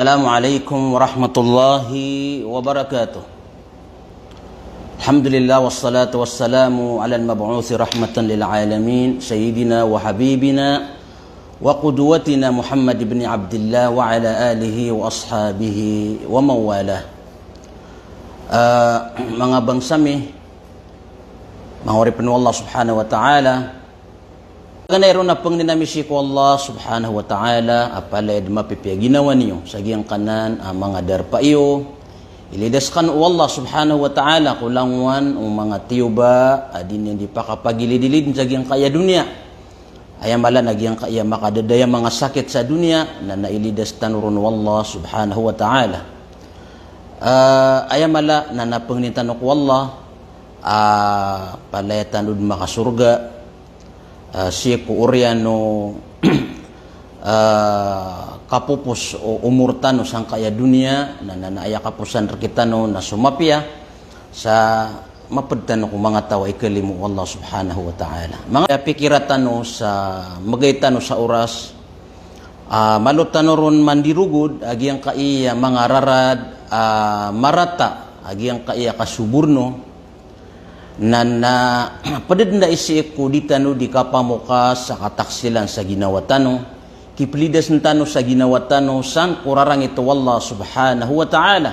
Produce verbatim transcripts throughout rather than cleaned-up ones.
Assalamu alaikum warahmatullahi wabarakatuh. Alhamdulillah, wassalatu wassalamu ala al-mab'uthi rahmatan lil alamin, sayyidina wa habibina wa qudwatina Muhammad ibn Abdillah wa ala alihi wa ashabihi wa mawalah. Ah, manga bangsa mi, manga oripen o Allah subhanahu wa ta'ala, Paganay ron a pangnin ami sii ko Allah subhanahu wa ta'ala a palaya dn mapipiya ginawa niyo sa giyangkanan a manga darpa iyo. Ilidas kano o Allah subhanahu wa ta'ala ko langowan o manga tiyoba a di niyan di pakapagilidilid sa giyangkaya doniya. Aya mala na giyangkaya makadadaya manga sakit sa doniya na nailidas tano ron o Allah subhanahu wa ta'ala. Ah, aya mala na napangnin tano ko Allah a palaya tano dn makasorga. Ah, sii ko oriyan o, ah, kapopos o omor tano sangkaya doniya, na, na, na aya kaposan rkitano na so mapiya, sa mapd tano ko manga taw a ikalimo o Allah subhanahu wa ta'ala. Manga pikiran tano sa, mbgay tano sa oras, ah, malo tano ron mandirogod a giyangkaya manga rarad a marata a giyangkaya kasoborno, Na, na pd dn a isii ko di tano di kapamokas sa kataksilan sa ginawa tano, kiplidasn tano sa ginawa tano san ko rarangit o Allah subhanahu wa ta'ala.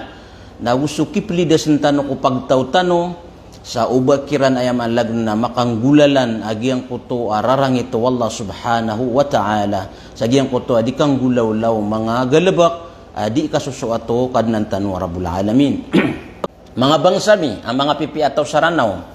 Na go so kiplidasn tano ko pagtaw tano sa oba kiran aya maana lagn a makanggolalan a giyangkoto a rarangit o Allah subhanahu wa ta'ala. Sa giyangkoto a di kanggolawla o manga galbk a di kasosoat o Kadnan tano a Rabbul Alamin. Manga bangsa mi, a manga pipiya a taw sa Ranaw.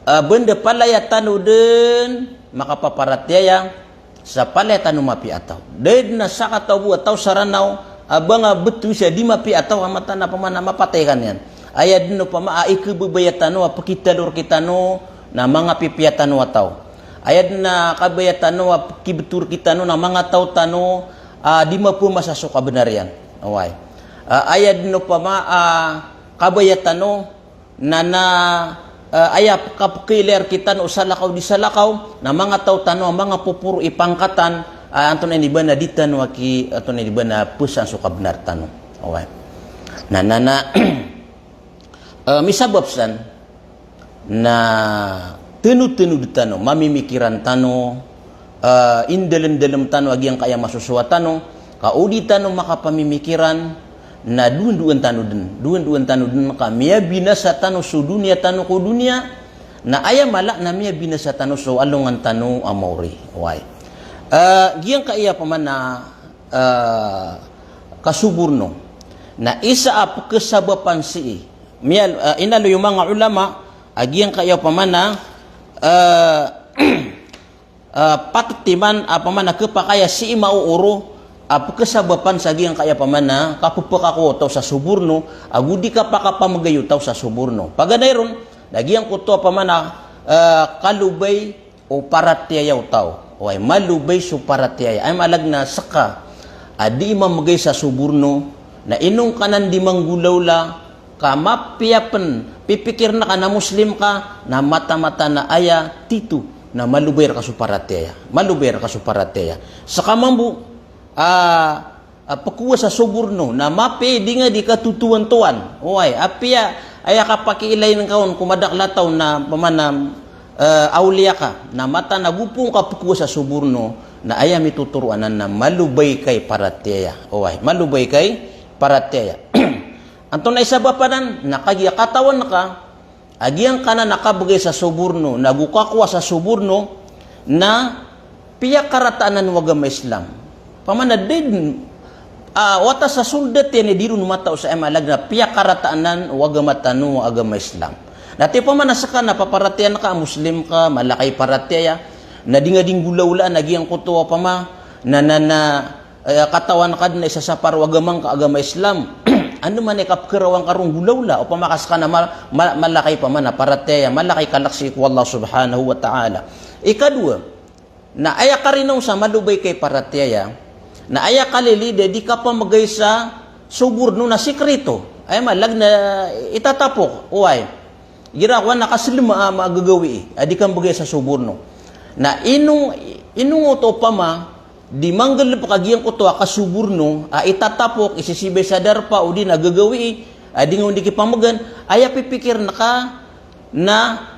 A, banda palaya tano dn makapaparatiyaya sa palaya tano mapiya a taw. Da dn a sakataw bo a taw sa Ranaw a ba nga btwi sa di mapiya a taw a mataan a pamana mapatay ka niyan. Aya dn opama a ikababaya tano a pkitalo rkitano na manga pipiya tano a taw. Aya dn a kabaya tano a pkibto rkitano na manga taw tano a di mapamasa so kabnar iyan. Oway. A, aya dn opama a kabaya tano na, na, eh, aya kapkhailay rkitano o salakaw di salakaw, na manga taw tano a manga poporo i pangkatan, ah, antonaa ini ba na di tano aki, antonaa ini ba na pesan so kabnar tano. Oway. Na, na, na, eh, misabap san, na tanotanod tano, mamimikiran tano, ah, indalmdalm tano a giyangkaya masosowa tano, ka o di tano makapamimikiran, na dowandowan tano dn, dowandowan tano dn ka miyabinasa tano so doniya tano ko doniya, na aya mala na miyabinasa tano so alongan tano a maori. Oway. Ah, giyangkaya pamana, ah, kasoborno. Na isa a pkhasabapan sii. Miyal-, ah, inaloy o manga ulama, a giyangkaya pamana, ah, ah, patot iman a pamana khapakay a sii maooro a pkhasabapan sa giyangkaya pamana kapphakakowa o taw sa soborno, ago di kapakapamgay o taw sa soborno. Paganay ron, na giyangkoto a pamana, ah, kalobay o paratiyaya o taw. Oway, malobay so paratiyaya. Aya maana lagn a ska a di mamgay sa soborno, na inong ka nan di manggolawla, ka mapiya pn, pipikirn ka na Muslim ka, na mataan-mataan a aya tito, na malobay rka so paratiyaya. Malobay rka so paratiyaya. Ska mambo, ah, ah, pkowa sa soborno, na mapiya i di nga di katotowantowan. Oway, apiya, aya kapakiilayn ka on ko madakl a taw na pamana, eh, awliya ka, na mataan a go pn ka pkowa sa soborno, na aya mitotoro anan na malobay ka i paratiyaya. Oway, malobay ka i paratiyaya. Antonaa i sabap anan, na kagiya katawan ka a giyangkanan a kabgay sa soborno, na go kakowa sa soborno, na piyakarata anan o agama Islam. Pamana da dn, ah, wata sa soldat iyan i di ron matao sa aya maana lagn a piyakarata anan o agama tano a agama Islam. Na tiyo pamana ska na paparatiyayaan ka a Muslim ka, mala ka i paratiyaya, na di nga di nggolawlaan a giyangkoto a pama, na, na, na, eh, katawan ka dn a isasapar o agama ngka a agama Islam. Andamanaya i kapkharawan ka ron nggolawla, opama ka ska na ma-, ma-, mala ka i pamana paratiyaya, mala ka i kalk sii ko Allah subhanahu wa ta'ala. Ikadowa, na aya karinaw sa malobay ka i paratiyaya, na aya kalilid a di kapamgay sa soborno na sikrito. Aya maana lagn a itatapok, oway. Igira kowan na kaslm a manga gagawii a di kambgay sa soborno. Na inong, inong oto opama, di manggalebek a giyangkoto a kasoborno a itatapok, isisibay sa darpa, odi na gagawii a di nga on di kipamegan, aya pipikirn ka na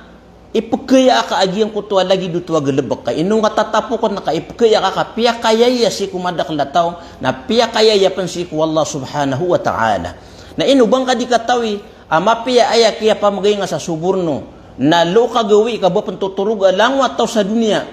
ipekaya aka a giyangkoto a lagid oto a galebek. Ka ino nga tatapokn ka ipekaya aka ka piyakayaya sii ko madakel a taw, na piyakayaya pen sii ko Allah subhanahu wa ta'ala. Na ino ba ngka di katawi a mapiya aya kiyapamegay nga sa soborno, na lo ka gawii ka ba pen totoroga langon a taw sa doniya,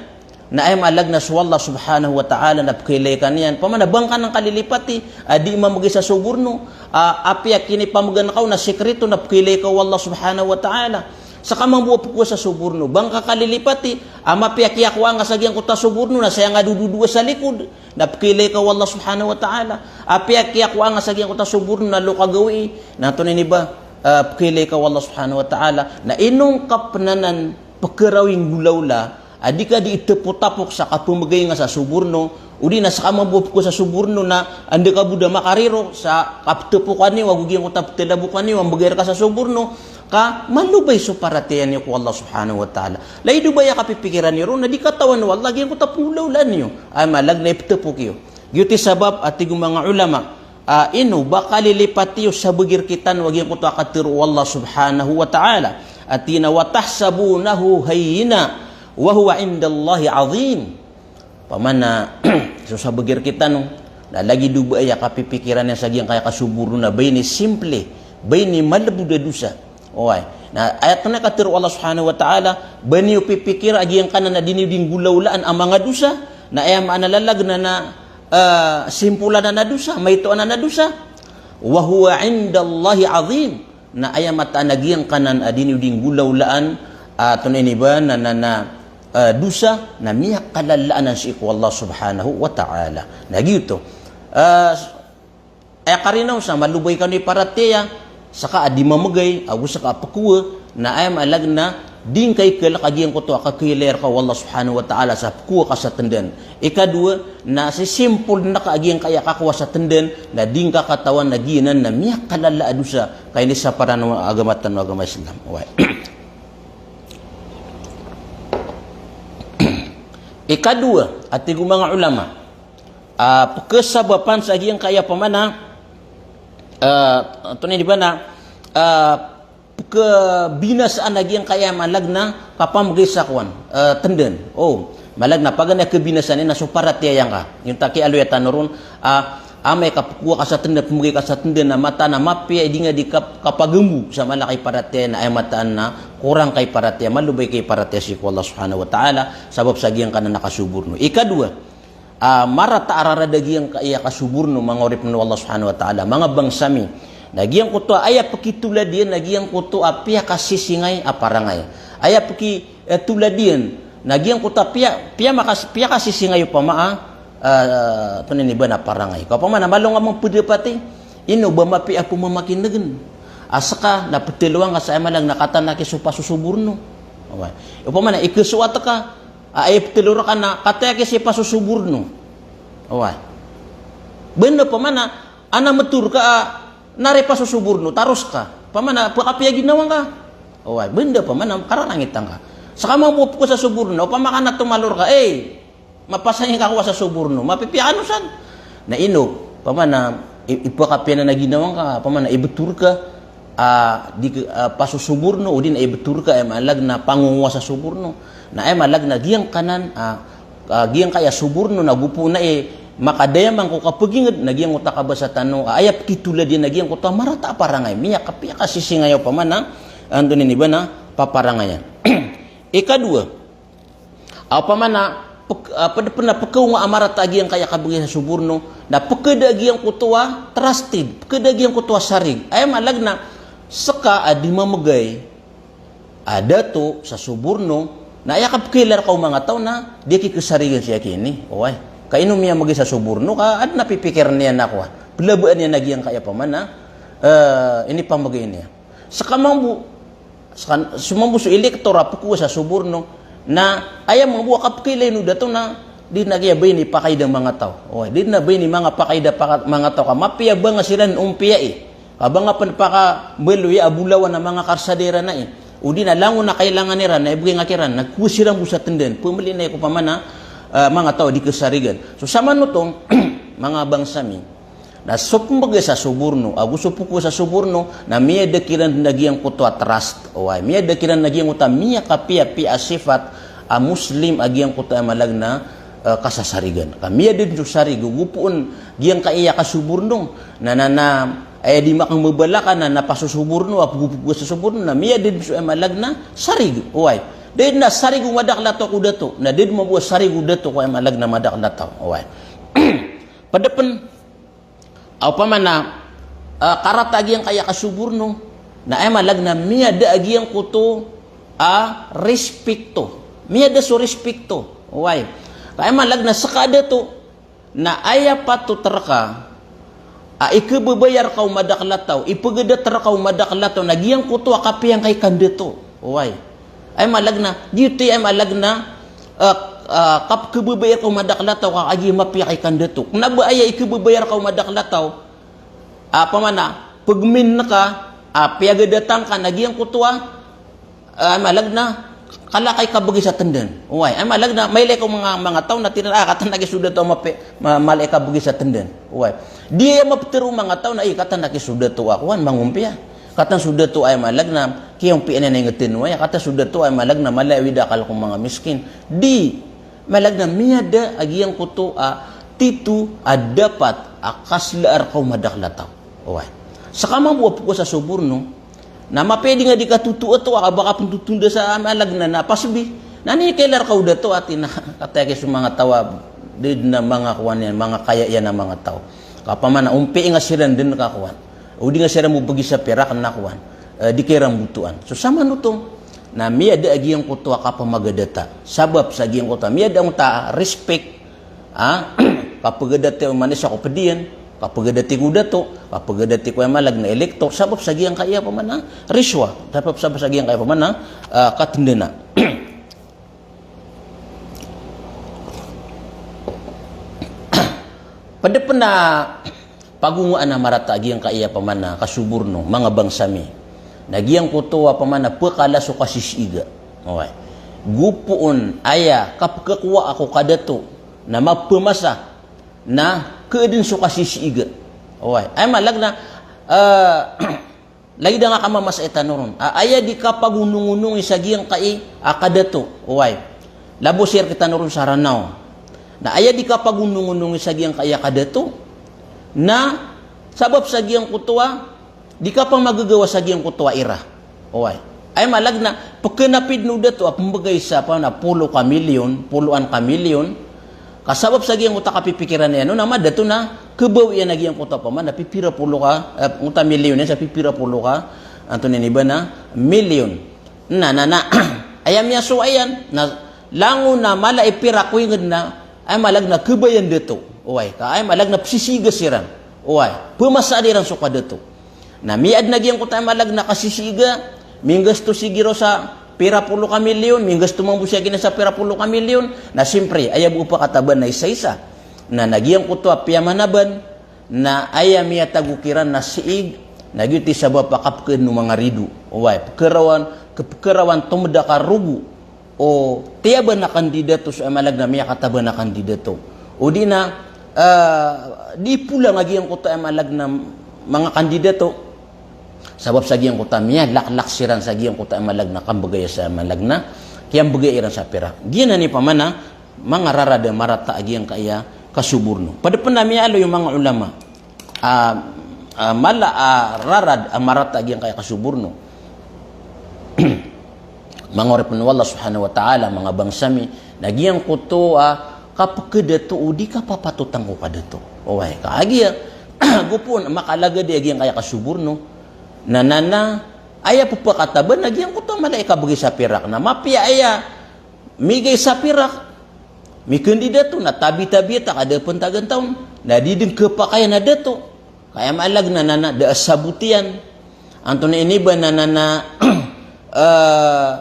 na aya maana na so Allah subhanahu wa ta'ala na pekailay ka niyan. Pamana ba ngka nan kalilipati a di mamegay sa soborno, a, apiya kinipamegan ka on na sikreto na pekailay ka o Allah subhanahu wa ta'ala. Seka mambo a pekowa sa soborno, ba ngka kalilipati a mapiya kiyakowaa nga sa giyangkoto a soborno na saya nga dododoa sa likod, na pekailay ka o Allah subhanahu wa ta'ala. Apiya kiyakowaa nga sa giyangkoto a soborno na lo ka gawii, na antonaa ini ba, a, pekailay ka o Allah subhanahu wa ta'ala. Na ino ngka pen anan pekerawi nggolawla a di ka di itapotapok sa kapemegay nga sa soborno, odi na seka mambo a pekowa sa soborno na anda ka bo da makariro sa kapetapokan iyo ago giyangkoto a petalabokan iyo a mbegay reka sa soborno, ka malobay so paratiyaya niyo ko Allah subhanahu wa ta'ala. Lagid o ba aya kapipikiran iyo ron na di katawan o Allah giyangkoto a penggolawlaan iyo. Aya maana na ipetapok iyo. Giyoto i sabap a tig o manga olama, a, ino ba kalilipati iyo sabagi rektano a giyangkoto a katero o Allah subhanahu wa ta'ala a tig iyan a, "Wa tahsabunahu hayyinan wa huwa indallahi azim." Pamana so sabagi rektano na lagid o ba aya kapipikiran iyan sa giyangkaya kasoborno na ba ini simple, ba ini malebod a dosa. Oway. Na aya pen a katero o Allah subhanahu wa ta'ala, ba niyo pipikira a giyangkanan a di niyo di nggolawlaan a manga dosa, na aya maana lalag na na, a, simpolan anan a dosa, maito anan a dosa. "Wa huwa indallahi azim." Na aya mataan a giyangkanan a di niyo di nggolawlaan, a, antonaa ini ba na, na, na, a, dosa, na miyakalala anan sii ko Allah subhanahu wa ta'ala. Na giyoto. A, Aya karina on sa malobay kano i paratiyaya, seka a di mamegay, ago seka a pekowa, na aya maana na di ngka ikalek a giyangkoto a kakailay reka o Allah subhanahu wa ta'ala sa pekowa ka sa tendan. Ikadowa, na sisimpol ngka a giyangkaya kakowa sa tendan, na di ngka katawan a giyanan na miyakalala a dosa, ka inisapar anan o agama tano a agama Islam. Oway. Ikadowa, a tig o manga olama, a, pekesabapan sa giyangkaya pamana, a, antonaa ini ba na, a, pekebinasaan a giyangkaya maana na kapamegay sa kowan, a, tendan. O, maana na paganay a kebinasaan iyan na so paratiyaya ngka. Giyoto a kiyaaloya tano ron, a, amay ka pekowa ka sa tendan, pemegay ka sa tendan, na mataan a mapiya i di nga di kap-, kapagembo sa mala ka i paratiyaya na aya mataan na korang ka i paratiyaya, malobay ka i paratiyaya sii ko Allah subhanahu wa ta'ala, sabap sa giyangkanan a kasoborno. Ikadowa, a, marata a rarad a giyangkaya kasoborno, manga oripen o Allah subhanahu wa ta'ala, manga bangsa mi. Na giyangkoto a aya pekitolad iyan, na giyangkoto a piyakasisingay a parangay. Aya peki, e, tolad iyan, na giyangkoto a piya, piya makas-, piyakasisingay opama a, a, antonaa ini ba na parangay. Ka opama na malo nga mapedapati, ino ba mapiya a pemamakinegen. A seka na petelo angka sa aya maana na katanaki so pasosoborno. Oway. Opama na ikesowat ka, a, aya petelo reka na kataya ki si pasosoborno. Oway. Benda pamana, ana metor ka, a, na ri pasosoborno, taros ka. Pamana, pekapiya ginawa ngka. Oway, benda pamana, kararangitan ka. Seka mambo a pekowa sa soborno, opama ka na tomalor ka, e, mapasang i kakowa sa soborno, mapipiya kano san. Na ino, pamana, i-, ipekapiya anan a ginawa ngka, pamana, ibetor ka, a, di, a, pasosoborno, odi na ibetor ka, aya maana na pangongowa sa soborno. Na aya maana na giyangkanan, a, a, giyangkaya soborno, na gopo na i, makadayaman ko kapeginged, na giyangkoto a kabasa tano, a, aya pekitolad iyan, na giyangkoto a marata a parangay, miyaka-, piyakasisingay opama na, antonaa ini ba na, paparangayan. Ikadowa, a, opama na, pek-, a, ped-, pena pekaonga a marata a giyangkaya kabegay sa soborno, na pekeda a giyangkoto a trusted, pekeda a giyangkoto a sarig. Aya maana na, seka a di mamegay a dato sa soborno, na aya kapekailay reka o manga taw na, di aki kesarigan si aki ini, oway. Ka ino miyamegay sa soborno, ka aden a pipikiren iyan a kowa. Pelabaan iyan a giyangkaya pamana, e, inipamegay niyan. Seka mambo, seka, so mambo so elektor a pekowa sa soborno, na aya mambo a kapekailay o dato na, di na kiya ba ini pakaida manga taw. Oway, di na ba ini manga pakaida paka-, manga taw ka mapiya ba nga siran ompiyai. Ka ba nga pen pakabaloy a bolawan a manga karsada iran ai. Odi na langon a kailangan iran, na ibegay nga kiran, na kowa siran bo sa tendan. Pemeli na iko pamana, Ah, manga taw a di kasarigan. So samanoto, manga bangsa mi, na so pmbgay sa soborno ago so pkowaan sa soborno, na miyada kiran a giyangkoto a trust. Oway, miyada kiran a giyangkoto a miyakapiyapiya a sifat a Muslim a giyangkoto a aya maana na, ah, kasasarigan. Ka miyada dn so sarig, gogopoon giyangkaya kasoborno. Na, na, na, aya di makambabala ka na, na pasosoborno, a pgopogo sa soborno, na miyada dn so aya maana na sarig. Oway. Da dn a sarig o madakl a taw ko dato, na da dn mambo a sarig o dato ko aya maana na madakl a taw. Oway. Pd pn a opama na, ah, karata a giyangkaya kasoborno, na aya maana na miyada a giyangkoto a respekto. Miyada so respekto. Oway. Ka aya maana na ska a dato, na aya patot rka a ikhababaya rka o madakl a taw, ipgadat rka o madakl a taw, na giyangkoto a kapiya ngka i kandato. Oway. Aya maana na, giyoto i aya maana na, ah, ah, kapkhababaya rka o madakl a taw, ka kagiya mapiya ka i kandato. Kna ba aya ikhababaya rka o madakl a taw, ah, opama na, pgmin ka, ah, piyagadatan ka na giyangkoto a, ah, aya maana na, kala ka i kabgay sa tndan. Oway, aya maana na, mailay ko manga, manga taw na tig iran, ah, katan aki so dato a mapi-, ma-, mala i kabgay sa tndan. Oway. Di aya maptharo o manga taw na, i, katan aki so dato a kowan, mangompiya. Katan so dato a aya maana na, kiyaompiya niyan a ingd tano aya, katan so dato a aya maana na, mala i awid a akal ko manga miskin. Di, maana na miyada a giyangkoto a tito a dapat a kasla rka o madakl a taw. Oway. Ska mambo a pkowaan sa soborno, na mapiya di nga di katoto a taw, a ka ba ka pntotondasa a maana na, na pasbi. Na aya kailay rka o dato a tig iyan a, katan aki so manga taw a, da dn a manga kowan iyan, manga kaya iyan a manga taw. Ka opama na, ompiya nga siran dn ka kowan. O di nga siran bo bgi sa pirak na kowan. Eh, di ka iran botoan. So samanoto, na miyada a giyangkoto a kapamagadata. Sabap sa giyangkoto a miyada angkoto a respect. Ah, kapgadat i o manisa ko pd iyan, kapgadat i ko dato, kapgadat i ko aya maana na elektor, sabap sa giyangkaya opama na riswa, sabap, sabap sa giyangkaya opama na, ah, katndana. Pd pn a pagongowaan a marata a giyangkaya opama na kasoborno, manga bangsa mi, na giyangkoto a opama na pkala so kasisiga. Oway. Gopoon aya kapkhakowa ko kadato na mapmasa na khaadn so kasisiga. Oway. Aya maana na, ah, lagid a nga kamamasa i tano ron. A, aya di kapagonongonongi sa giyangkai a kadato. Oway. Labo sii rktano ron sa Ranaw. Na aya di kapagonongonongi sa giyangkai a kadato, na sabap sa giyangkoto a di kapamagagawa sa giyangkoto a ira. Oway. Aya maana na pkhanapid o dato a pmbgay sa opama na polo ka milyon, poloan ka milyon, ka sabap sa giyangkoto a kapipikiran iyan on a madato na khabawi iyan a giyangkoto a opama na pipira polo ka, eh, angkoto a milyon iyan sa pipira polo ka, antonaa ini ba na milyon. Na, na, na, aya miyasowa iyan, na langon a mala i pirak ko ingd na, aya maana na khabayan dato. Oway, ka aya maana na psisiga siran. Oway, pmasa iran so kadato. Na miyaadn a giyangkoto a aya maana na kasisiga, minggasto sii giraw sa pira polo ka milyon, minggasto mambo sii giyanan sa pira polo ka milyon, na siyempre, aya bo pakatabaan na isaisa. Na, na giyangkoto a piyamanaban, na aya miyatago kiran na siig, na giyoto i sabap a kapkhaadn o manga rido. Oway, pkharawan, kapkharawan tomda ka rogo o tiyaban a kandidato so aya maana na miyakatabaan a kandidato. O di na, ah, di polang a giyangkoto a aya maana na manga kandidato. Sabap sa giyangkoto a miyalaklak siran sa giyangkoto a aya maana na kambgaya sa aya maana na kiyambgay iran sa pirak. Giyanan i opama na manga rarad a marata a giyangkaya kasoborno. Pd pn a miyaaloy o manga ulama a, a, mala a rarad a marata a giyangkaya kasoborno. Manga oripn o Allah subhanahu wa ta'ala, manga bangsa mi, na giyangkoto a kapkhadato o di kapapatotan ko kadato. Oway, kagiya gopoon a makalagad a giyangkaya kasoborno, na, na, na aya pphakatabaan na giyangkoto a mala i kabgay sa pirak, na mapiya aya migay sa pirak, mikandidato, na tabi-tabi ta ka da pn tagan taon, na di dn khapakay a dato. Ka aya maana na, na, na da a sabot iyan. Antonaa ini ba na, na, na, eh,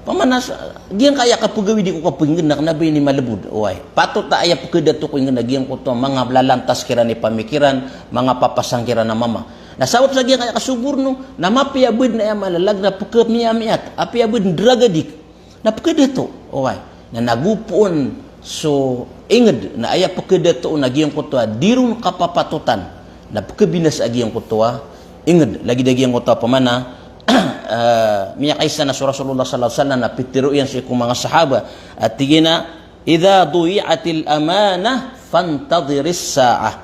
opama na sa giyangkaya kapgawidi ko kapngd na kna ba ini malbod. Oway. Patot a aya pkhadato ko ingd na giyangkoto a manga lalantas kiran i pamikiran, manga papasang kiran a mama. Na sabap sa giyangkaya kasoborno, na mapiya badn a aya maana na pkhamiyamiyat, apiya badn drug addict. Na pkhadato, oway. Na nago poon so inged na aya pekadato na giyangkoto a di ron kapapatotan na pekebinasa a giyangkoto a inged. Lagid a giyangkoto a pamana, ah, miyakaisa na so Rasulullah sallallahu alaihi wasallam na pitero iyan sii ko manga sahaba. A tig iyan a, "Idha duyi'atil amanah fantadhiris sa'ah."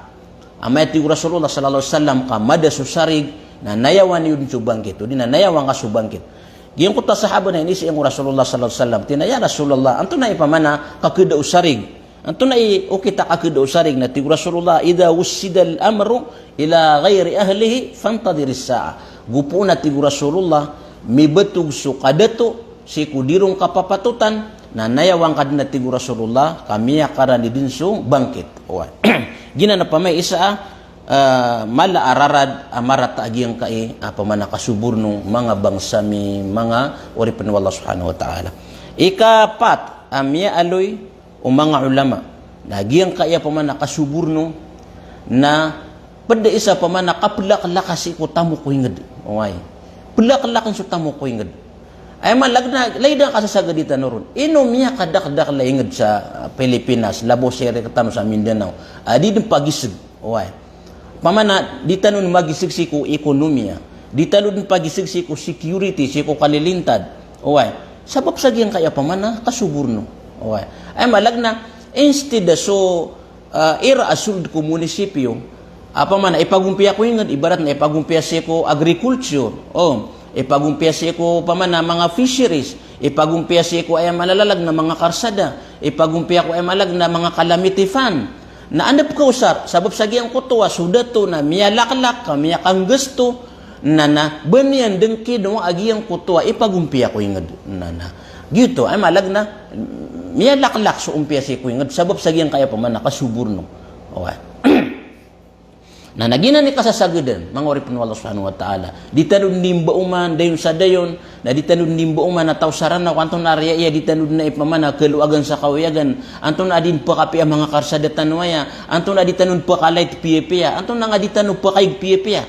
Amay, tig o Rasulullah sallallahu alaihi wasallam, ka mada so sarig, na nayawan iyo den so bangkit, odi na nayawan ka so bangkit. Giyangkoto a sahaba na inisa iyan ko Rasulullah sallallahu alaihi wasallam, tig iyan a, "Ya Rasulullah, antonaa i pamana kakeda o sarig? Antonaa i okit a kakeda o sarig?" Na tig o Rasulullah, "Idha wussidal amru ila ghairi ahlihi fantadhiris sa'ah." Go poon a tig o Rasulullah, mibatog so kadato sii ko di ron kapapatotan, na nayawan ka den a tig o Rasulullah, ka miyakarani den so bangkit. Oway. Giyanan a pamay isa a, ah, mala a rarad a marata a giyangkai a pamana kasoborno, manga bangsa mi, manga oripen o Allah subhanahu wa ta'ala. Ikapat a miyaaloy o manga ulama na giyangkai a pamana kasoborno na ped a isa pamana kapelaklaka sii ko tamok o inged. Oway. Pelaklaken so tamok o inged. Aya maana na, lagid a kasasagadi tano ron. Ino miyakadakdakl a inged sa, ah, Pilipinas, labo sii rektano sa Mindanao a di den pagiseg. Oway. Pamana di tano den magiseg sii ko ekonomiya, di tano den pagiseg sii ko security, sii ko kalilintad. Oway. Sabap sa giyangkai a pamana kasoborno. Oway. Aya maana na, instead a so, ah, ira a sold ko munisipyo a pamana ipagompiya ko inged, ibarat na ipagompiya sii ko agriculture, o ipagompiya sii ko pamana manga fisheries, ipagompiya sii ko aya maana lalag na manga karsada, ipagompiya ko aya maana lalag na manga calamity fund. Na anda pekaosar, sabap sa giyangkoto a so dato na miyalaklak ka miyakanggasto, na na ba niyan den kinowa a giyangkoto a ipagompiya ko inged. Na na giyoto, aya maana lalag na miyalaklak so ompiya sii ko inged sabap sa giyangkai a pamana kasoborno. Oway. Na na giyanan i kasasagadan, manga oripen o Allah subhanahu wa ta'ala. Di tano den imbaoman, dayon sa dayon, na di tano den imbaoman a taw sa Ranao, antonaa a riya iya, di tano den a ipamana kaloagan sa kawiyagan, antonaa a di den pekapiya manga karsada tano aya, antonaa a di tano den pekalait piyapiya, antonaa nga di tano pekaig piyapiya.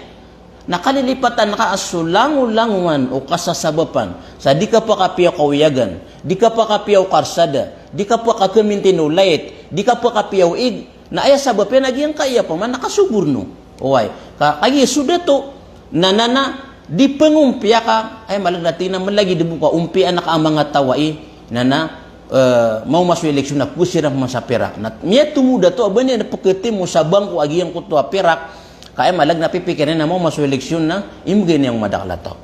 Na kalilipatan ka a so langolangowan o kasasabapan sa di kapakapiya o kawiyagan, di kapakapiya o karsada, di kapakakemintin o lait, di kapakapiya o ig, na aya sabap iyan a giyangkai a pamana kasoborno. Oway, ka, kagiya so dato, na na na di pengompiya ka, aya maana lalag na tig iyan a melagid bo ka ompiyaan ka a manga taw ai, na na, eh, maoma so eleksyon na pesiran ka man sa pirak. Na miyatomo o dato a ba niyan peketimo sa bangko a giyangkoto a pirak, ka aya maana lalag na pipikir iyan a maoma so eleksyon na imbegay niyan ko madakl a taw.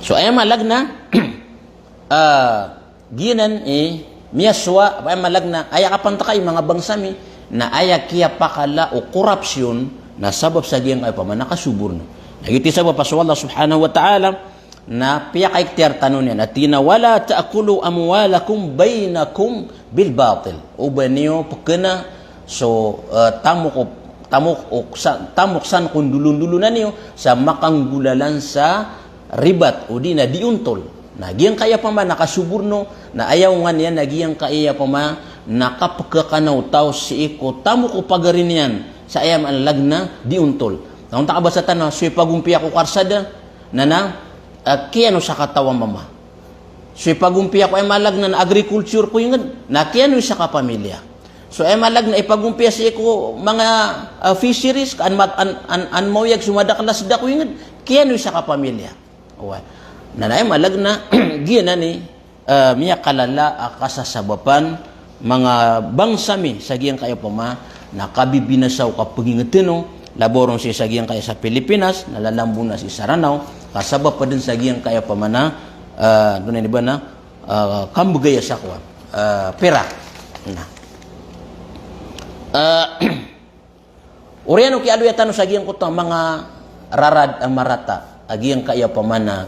So aya maana lalag na, ah, giyanan i miyasowa, aya maana lalag na aya kapantaka i manga bangsa mi, na aya kiyapakala o korapsyon na sabap sa giyangkai a pamana kasoborno. Na giyoto i sabap a so Allah subhanahu wa ta'ala na piyakaiktiyar tano niyan a tig iyan a, "Wala ta'kulu amwalakum bainakum bil batil." O ba niyo pekena so, eh, tamok o, tamok o sa, tamok san ko ndolondolonan iyo sa makanggolalan sa ribat, odi na di ontol. Na giyangkai a pamana kasoborno, na aya onga niyan a giyangkai a pamana kapekakana o taw sii ko tamok o pagari niyan sa aya maana lalag na di ontol. Na onta kabasa tano, so ipagompiya ko karsada, na na, ah, kiyaon o sakataw a mama. So ipagompiya ko aya maana lalag na agriculture ko inged, na kiyaon o isa ka pamilya. So aya maana lalag na ipagompiya sii ko manga, ah, fisheries, ka an mat-, an, an, an maoyag so madakl a sda ko inged, kiyaon o isa ka pamilya. Oway. Na na aya maana lalag na giyanan i, eh, miyakalala a kasasabapan manga bangsa mi sa giyangkai a pama na kabibinasa o kapenginged tano, labo ron sii sa giyangkai sa Pilipinas, na lalambo na sii sa Ranao, ka sabap den sa giyangkai a pama na, eh, antonaa ini ba na, eh, kambegaya sa kowan, eh, pirak. Na, eh, oriyan o kiyaaloya tano sa giyangkoto a manga rarad a marata a giyangkai a pama na,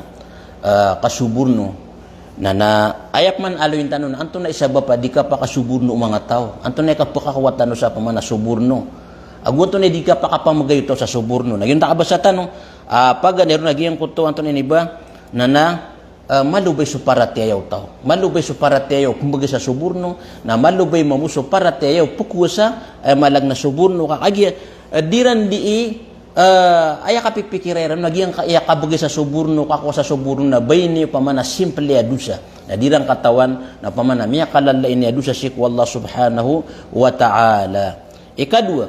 eh, kasoborno. Na na aya peman aloyin tano na antonaa i sabap a di kapakasoborno o manga taw? Antonaa i kapakakowa tano sa pama na soborno? Ago antonaa i di kapakapamegay o taw sa soborno? Na giyoto a kabasa tano, ah, paganay ron a giyangkoto, antonaa ini ba, na na, eh, malobay so paratiyaya o taw. Malobay so paratiyaya o pembegay sa soborno, na malobay mambo so paratiyaya o pekowa sa, eh, maana lalag na soborno, ka kagiya, eh, di iran dii, eh, aya kapipikira iran na giyangkaya kabgay sa soborno, kakowa sa soborno na ba ini opama na simple a dosa. Na di iran katawan na opama na miyakalala ini a dosa sii ko Allah Subhanahu wa Ta'ala. Ikadowa,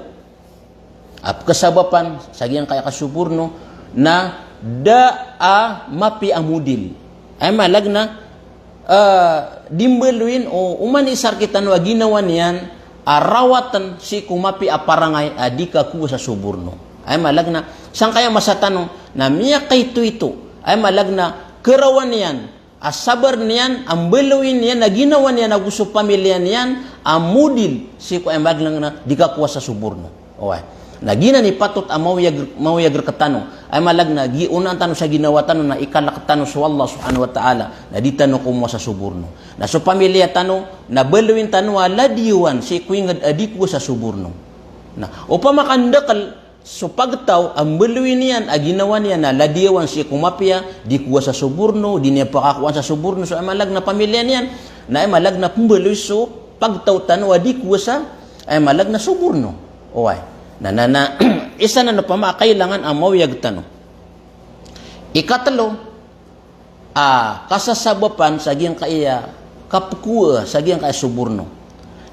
a pkhasabapan sa giyangkaya kasoborno na da a mapiya a model. Aya maana na, eh, di mbaloyin o oman i isa rktano a ginawa niyan a rawatan sii ko mapiya a parangay a di kakowa sa soborno. Aya maana na sangkaya masa tano na miyakaitoito. Aya maana na karawan iyan a sabar niyan, a mbaloyin iyan a ginawa niyan ago so pamilya niyan a model sii ko, aya maana na, di kakowa sa soborno. Oway. Na giyanan i patot a maoyag, maoyag rktano. Aya maana na giyonan tano sa ginawa tano na ikalk tano so Allah Subhanahu wa Ta'ala. Na di tano komowa sa soborno. Na so pamilya tano, na baloyin tano a ladiyawan sii ko ingd a di kowa sa soborno. Na opama ka ndakl so pagtaw a mbaloyin iyan a ginawa niyan a ladiyawan sii ko mapiya, di kowa sa soborno, di niyan pakakowaan sa soborno so, aya maana na, pamilya niyan. Na aya maana na pmbaloy so pagtaw tano a di kowa sa, aya maana na, soborno. Oway. Na, na, na, isa na opama a kailangan a maoyag tano. Ikatlo, a kasasabapan sa giyangkaya kapkowa sa giyangkaya soborno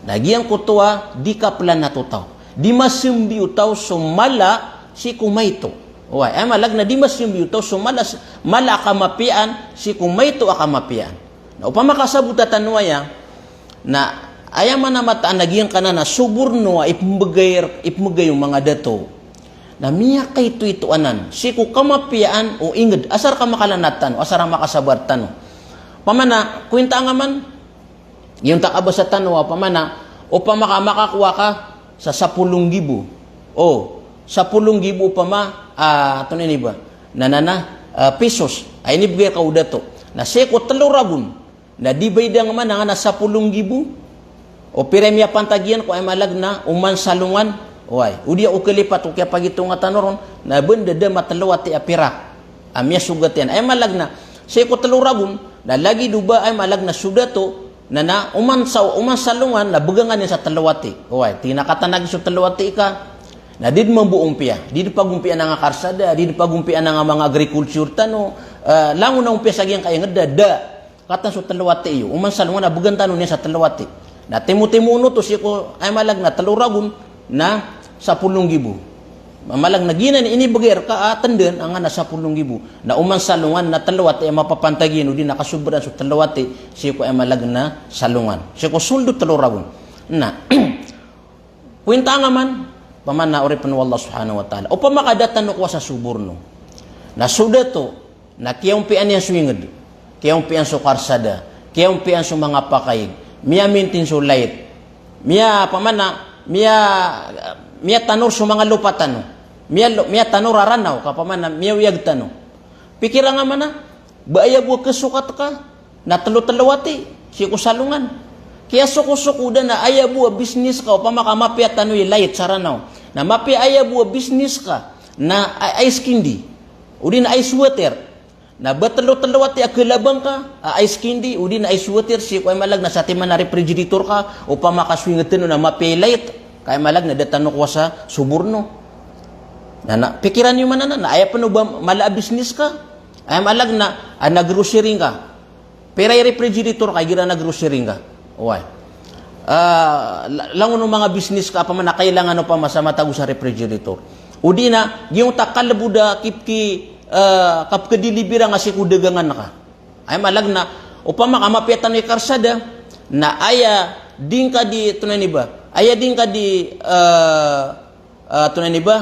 na giyangkoto a di kaplanat o taw. Di masambi o taw so mala sii ko maito. Oway, aya maana na di masambi o taw so mala, mala a kamapiyaan sii ko maito a kamapiyaan. Na opama ka sabota tano aya, na aya maana mataan a giyangkanan a soborno a ipmbgay, ipmbgay o manga dato. Na miyakaitoito anan sii ko kamapiyaan o ingd, asar ka makalanat tano, asar a makasabar tano. Opama na, kowinta ngaman, giyonta kabasa tano, opama na, opama ka makakowa ka sa sapolo nggibo. O, sapolo nggibo opama, ah, antonaa ini ba? Na, na, na, ah, pisos. A inibgay rka o dato. Na sii ko tlo ragon. Na di ba idan ngaman angkanan a sapolo nggibo? O pira i miyapantag iyan ko, aya maana na, oman sa alongan. Oway. O di a o kalipat o kiyapagitonga tano ron, na ba nda da matlo wati a pirak a miyasogat iyan. Aya maana na, sii ko tlo ragon, na lagid o ba, aya maana na, so dato, na, na, oman sa, oman sa alongan, na bgan iyan sa tlo wati. Oway. Tig iyan a katanagi so tlo wati ka. Na di dn mambo ompiya, di dn pagompiya angkaya karsada, di dn pagompiya angkaya manga agriculture tano, eh, langon a ompiya sa giyangkaya ingd a da. Katawan so tlo wati iyo, oman sa alongan na bgan tano niyan sa tlo wati. Na timotimo oto sii ko, aya maana na, tlo ragon na sapolo nggibo. Aya maana na giyanan i inibgay rka a tndan angkanan a sapolo nggibo. Na oman sa alongan na tlo wati a mapapantag iyan o di na kasobra so tlo wati sii ko, aya maana na, sa alongan. Sii ko soldo tlo ragon. Na, kowinta ngaman, opama na, oripn o Allah Subhanahu wa Ta'ala. Opama ka da tano kowa sa soborno. Na so dato, na kiyaompiyaan iyan so ingd. Kiyaompiyaan so karsada. Kiyaompiyaan so manga pakaig. Miyamaintain so light. Miya, opama na, miya, miyatanor so manga lopa tano. Miya, miyatanor a Ranaw, ka opama na, miyaoyag tano. Pikira ngaman a, ba aya bo a kasokat ka na tlo-tlo wati sii ko sa alongan. Kiyasokosoko da na aya bo a business ka, opama ka mapiya tano i light sa Ranaw. Na mapiya aya bo a business ka na i-, ice candy. O di na ice water. Na ba tlo-tlo wati a kalabang ka, a ice candy, o di na ice water, sii ko, aya maana na, satiman a refrigerator ka, opama ka so ingd tano na mapiya i light, ka aya maana na da tano kowa sa soborno. Na, na, pikiran iyo man anan, na aya pn o ba mala a business ka, aya maana na, a nag-grocery ngka. Pira i refrigerator ka igira nag-grocery ngka. Oway. Ah, la-, langon o manga business ka, opama na kailangan opama sa matago sa refrigerator. O di na, giyangkoto a kalbod a kipki, ah, kapkadeliver angka sii ko dagangan ka. Aya maana na, opama ka mapiya tano i karsada, na aya di ngka di, antonaa ini ba? Aya di ngka di, ah, ah, antonaa ini ba,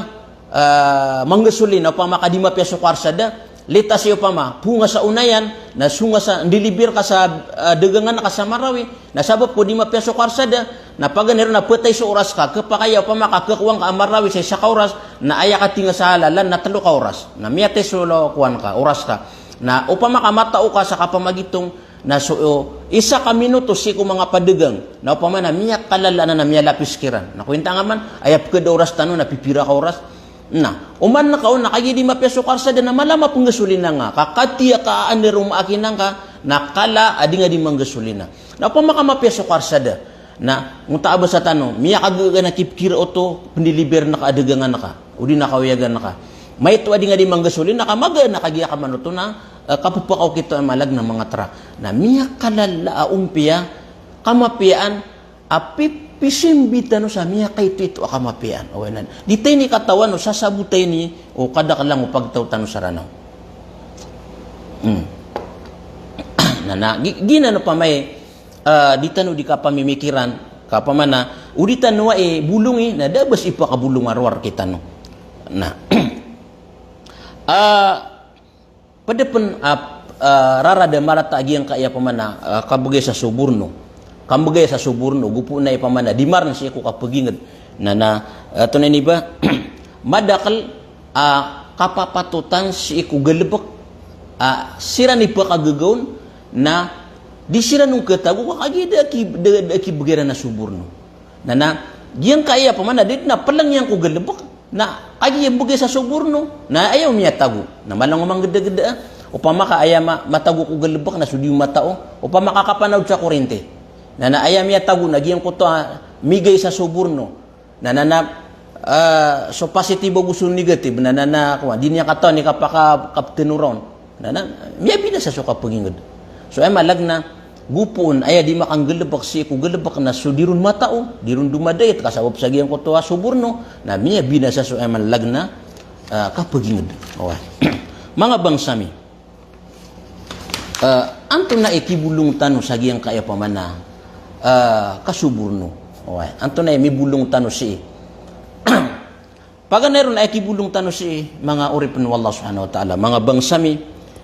ah, manggasolina, opama ka di mapiya so karsada, litas iyo opama, ponga sa onayan, na songa sa, ndeliver ka sa, ah, dagangan ka sa Marawi, na sabap ko di mapiya so karsada, na paganay ron na phatay so oras ka, khapakay a opama ka khakowa ngka a Marawi sa isa ka oras, na aya katinga sa halalan na tlo ka oras. Na miyatay so lo-, kowan ka, oras ka. Na opama ka matao ka sa kapamagitong, na so, o, isa ka minuto sii ko manga padagang, na opama na miyakalala anan a miyalapis kiran. Na kowinta ngaman, aya pkhada oras tano na pipira ka oras. Na, oman ka on na kagiya di mapiya so karsada na mala a mapnggasolina ngka. Ka katiya ka a anda ron maakina ngka, na kala a di ngka di manggasolina. Na opama ka mapiya so karsada. Na, ngota a basa tano, miyakagaga na kipkira oto, pndeliver na ka a dagangan ka. O di na kawiyagan ka. Maito a di nga di manggasolina ka maga na kagiya ka manoto na, eh, kapepakaw kito a malag na manga trak. Na miyakalala a ompiya, kamapiyaan, a pi-, pisimbi tano sa miyakaito-ito a kamapiyaan. Oway nan. Di tano ini katawan o sasabotay ini o kadaklan o pagtaw tano sa Ranaw. Hmm. Na, na, gi-, giyanan opama i, ah, di tano di kapamimikiran, ka opama na, o di tano a, eh, bolongi, na da a ba sii pakabolong a rowar kitano. Na, ah, ped pen a, ah, rarad a marata a giyangkaya opama na, ah, kabegay sa soborno. Kambegay sa soborno, gopo na opama na, di marn sii ko kapeginged. Na, na, ah, tonaa ini ba, madakel, ah, kapapatotan sii ko galebek, ah, siran i pekagagaon, na di siran on ketago, ka kagiya da a ki-, da, da a kibegay iran a soborno. Na, na, giyangkaya opama na, di na peleng iyan ko galebek, na, kagiya mbegay sa soborno, na, aya o miyatago. Na, malang o manggedageda, opama ka aya ma-, matago ko galebek, na so di o matao, opama ka kapanaod sa korente. Na, na, aya miyatago, na, giyangkoto a migay sa soborno. Na, na, na, ah, so positive ago so negative, na, na, na, kowa, di niyan katawan i kapaka-, kaptenoraon. Na, na, miyabinasa so kapeginged. So, aya malag na, gopo on, aya di makanggalebek sii ko galebek na so di ron matao, di ron domadait, ka sabap sa giyangkoto a soborno, na miyabinasa so aya malag na, ah, kapeginged. Oway. Manga bangsa mi. Ah, antonaa i kibolong tano sa giyangkaya opama na, ah, kasoborno. Oway, antonaa i mibolong tano sii. Paganay ron a kibolong tano sii, manga oripen o Allah Subhanahu wa Ta'ala, manga bangsa mi,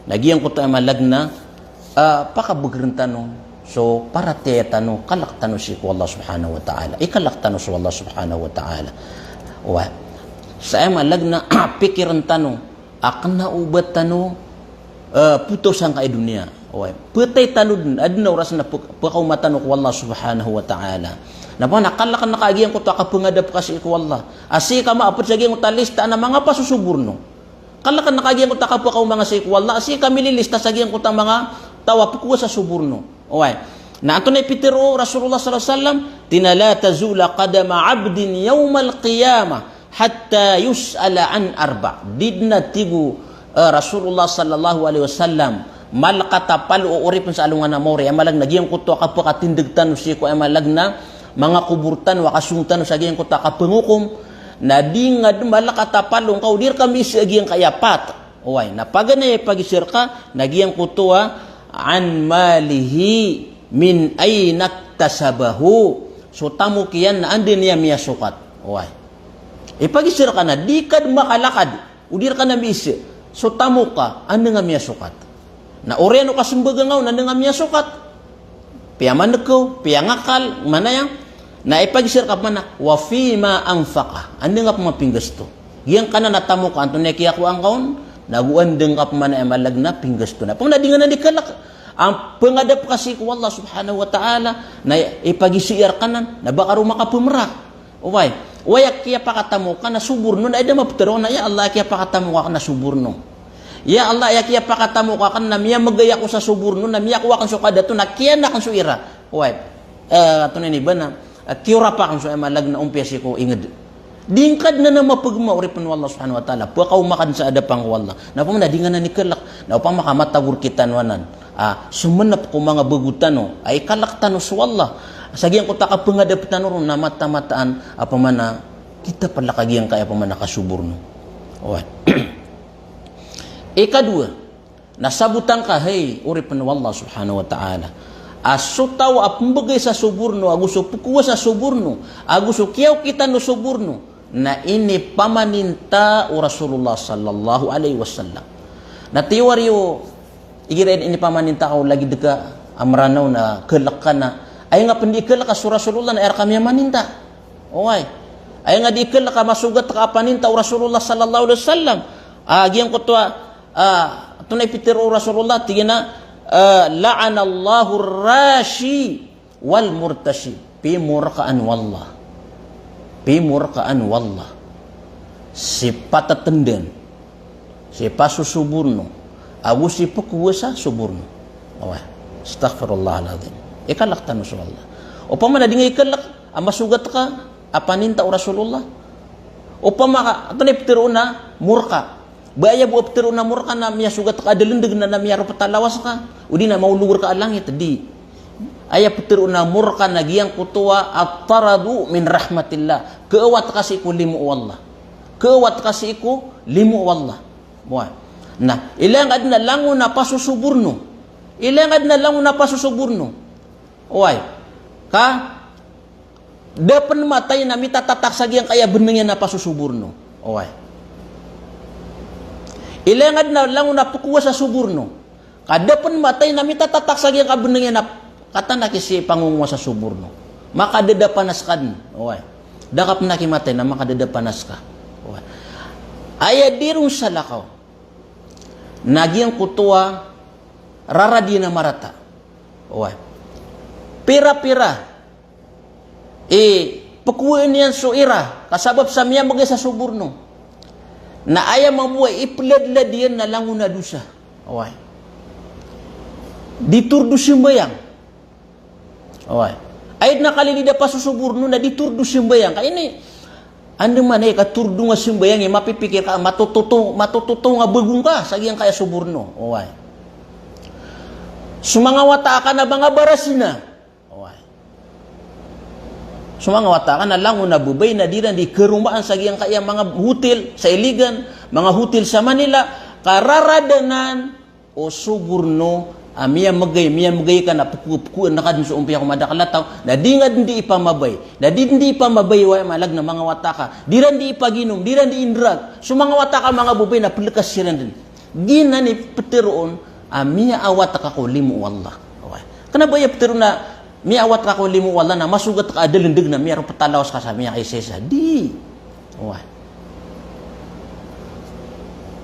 na giyangkoto a malag na, ah, pakabegeren tano so paratiyaya tano, kalek tano sii ko Allah Subhanahu wa Ta'ala. Ikalek tano so Allah Subhanahu wa Ta'ala. Oway. Sa aya malag na, pikiren tano, a kena o ba tano, eh, potosan ka i doniya. Oway. Petay tano den, aden a oras na pe-, pekaoma tano ko Allah Subhanahu wa Ta'ala. Na opama na kaleken ka a giyangkoto a kapengadap ka sii ko Allah. A sii ka maaped sa giyangkoto a lista na manga pasosoborno. Kaleken ka a giyangkoto a kapekaoma nga sii ko Allah. A sii ka mililista sa giyangkoto a manga taw a pekowa sa soborno. Oway. Na antonaa i pitero o Rasulullah sallallahu alaihi wasallam, tig iyan a, "La tazula qadama abdin yawmal qiyamah hatta yus'ala an arba." Di den a tig o, eh, Rasulullah sallallahu alaihi wasallam, malekat a palo o oripen sa alongan a maori, aya malag na giyangkoto a kapekatindeg tano sii ko aya malag na manga kobor tano, a kasong tano sa giyangkoto a kapengokom, na di nga den malekat a palo ngka o di reka miisa a giyangkaya pat. Oway, na paganay a ipagiza reka, na giyangkoto a, "An malihi min ayna iktasabahu." So tamok iyan na anda niyan miyasokat. Oway. Ipagiza reka na di ka den makalakad, o di reka na miisa. So tamok ka, anda nga miyasokat. Na oriyan o kasembag angka on, anda nga miyasokat. Piyamanekew, piyangakal, manaya. Na ipagiza reka pman a, "Wa fima anfaqa." Anda nga pman pinggasto. Giyangkanan a tamok ka, antonaa i kiyakowa angka on, na go anda nga pman aya malag na pinggasto. Na pang na di nga nan di kalek. Ang pengadap ka sii ko Allah Subhanahu wa Ta'ala, na ipagiza reka nan, na ba ka ron makapemerak. Oway. Oway a kiyapakatamok ka na soborno, na ida mapetero na, "Ya Allah, aya kiyapakatamok aken na soborno. Ya Allah, aya kiyapakatamok aken na miyamegay ako sa soborno, na miyakowa aken so kadato, na kiyanan aken so ira." Oway. Eh, antonaa ini ba na, eh, kiyorap aken so aya malag na ompiya sii ko inged. Di ngka den a mapegema, oripen o Allah Subhanahu wa Ta'ala. Pekaoma ka den sa adapan ko Allah. Na opama na di nga nan di kalek. Na opama ka matago rektano anan. Ah, semenep ko manga bago tano, a ikalek tano so Allah. Sa giyangkoto a kapengadap tano ron na mataan-mataan a opama na kita palak a giyangkaya opama na kasoborno. Oway. Ikadowa, na sabotan ka, hay oripen o Allah Subhanahu wa Ta'ala, a so taw a pembegay sa soborno, ago so pekowa sa soborno, ago so kiyaokitan o soborno, na inipamaninta o Rasulullah sallallahu alaihi wasallam. Na tiwari o, igira inipamaninta ka o lagid ka a Meranaw na kalek ka na, aya nga pen di kalek a so Rasulullah na aya reka miyamaninta. Oway. Aya nga di kalek a masogat ka a paninta o Rasulullah sallallahu alaihi wasallam. Ah, giyangkoto a, ah, antonaa i pitero o Rasulullah, tig iyan a, ah, "La'anallahu rashi wal murtashi." Pimorkaan o Allah. Pimorkaan o Allah si patatendan, si pasosoborno, ago si pekowa sa soborno. Oway. Astaghfirullahal azim. Ikalek tano so Allah. Opama na di nga ikalek a masogat ka a paninta o Rasulullah, Opama ka, antonaa i ptharoon a morka? Ba aya bo a ptharoon a morka na miyasogat ka a dalendeg na, na miyaropet a lawas ka, odi na maolog rka a langit, di. Aya ptharoon a morka na giyangkoto a at-taradu min rahmatillah. Kaawat ka sii ko limo o Allah. Kaawat ka sii ko limo o Allah. Oway. Na, ilaya ngka den a langon a pasosoborno. Ilaya ngka den a langon a pasosoborno. Oway. Ka da pen matay na mitatatak sa giyangkaya beneng iyan a pasosoborno. Oway. Ilaya ngka den a langon a pekowa sa soborno. Ka da pen matay na mitatatak sa giyangkaya beneng iyan a katanaki si pangongowa sa soborno. Makadada panas ka den. Oway. Da ka pen aki matay na makadada panas ka. Oway. Aya di ron salakaw na giyangkoto a rarad iyan a marata. Oway. Pira-pira i pekowaan iyan so ira, ka sabap sa miyamegay sa soborno. Na aya mambo a ipeladlad iyan na langon a dosa. Oway. Di tordo sembayang. Oway. Aya den a kalilid a pasosoborno na di tordo sembayang. Ka ini, andamanaya i katordo nga sembayang i mapipikir ka, matototo, matototo nga bago ngka sa giyangkaya soborno. Oway. So manga wata aka na manga barasina. Oway. So manga wata aka na langon a babay na di iran di karomaan sa giyangkaya manga hotel sa Iligan, manga hotel sa Manila, ka rarad anan o soborno a miyamegay, miyamegay ka na peko-, pekowan ka den so ompiya ko madakel a taw, na di nga den di ipamabay. Na di den di ipamabay, oway, malag na manga wata aka. Di iran di ipaginom, di iran di indrag. So manga wata aka manga babay na pelekas siran den. Giyanan i petharoon a miyaawat ka ko limo o Allah. Oway. Kena ba aya petharoon a miyaawat ka ko limo o Allah na masogat ka a dalendeg na miyaropet a lawas ka sa miyakaisaisa. Di. Oway.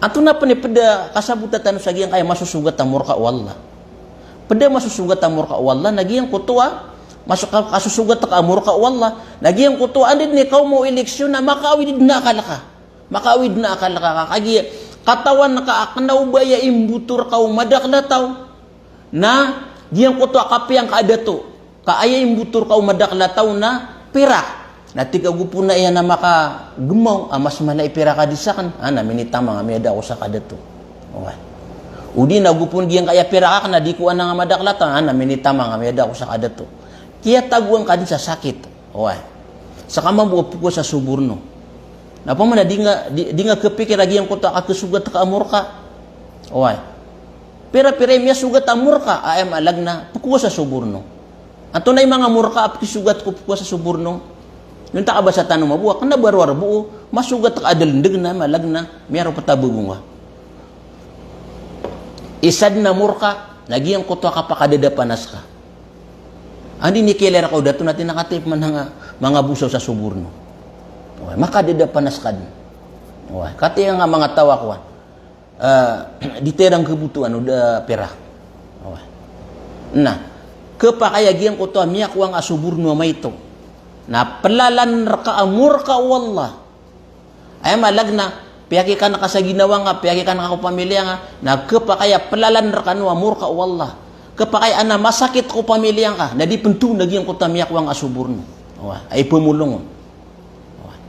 Antonaa pen i ped a kasabota tano sa giyangkaya masosogat a morka o Allah? Ped a masosogat a morka o Allah na giyangkoto a maso-, ka-, kasosogat ka a morka o Allah na giyangkoto a anda den i kaoma o eleksyon na makaawid den a akal ka. Makaawid den a akal ka, ka, kagiya katawan ka a kena o ba aya imboto rka o madakel a taw na giyangkoto a kapiya ngka a dato. Ka aya imboto rka o madakel a taw na pirak. Na tig ka, gopo na iyan a makagemaw a mas mala i pirak a di saken, a na minitamang a miyada ako sa kadato. Oway. Odi na gopo giyangkaya pirak aken na di ko anang a madakel a taw, a na minitamang a miyada ako sa kadato. Kiyatagoan ka den sa sakit. Oway. Seka mambo a pekowa sa soborno. Na opama na di nga, di, di nga kepikir a giyangkoto a kakesogat ka a morka. Oway. Pira-pira i miyasogat a morka, a aya malag na pekowa sa soborno. Antonaa i manga morka a pekisogat ko pekowa sa soborno? Inonta ka ba sa tano mambo a kena ba rowar bo o masogat ka a dalendeg na malag na miyaropet a bago ngka. Isa den a morka na giyangkoto a kapakadada panas ka. Anda i nikiilay rka o dato na tig iyan a kataya pen manga, manga bosaw sa soborno. Oway, makadada panas ka den. Oway, kataya nga manga taw a kowan. Eh, di tayra ngkebotowan o da pira. Oway. Na, kepakay a giyangkoto a miyakowa nga a soborno a maito na pelalan rka a morka o Allah. Aya malag na, piyakikana ka sa ginawa nga, piyakikana ka ko pamiliya nga, na kepakay a pelalan rkano a morka o Allah. Kepakay a na masakit ko pamiliya nga, na di pento na giyangkoto a miyakowa nga a soborno. Oway, a ipemolong on. Oway.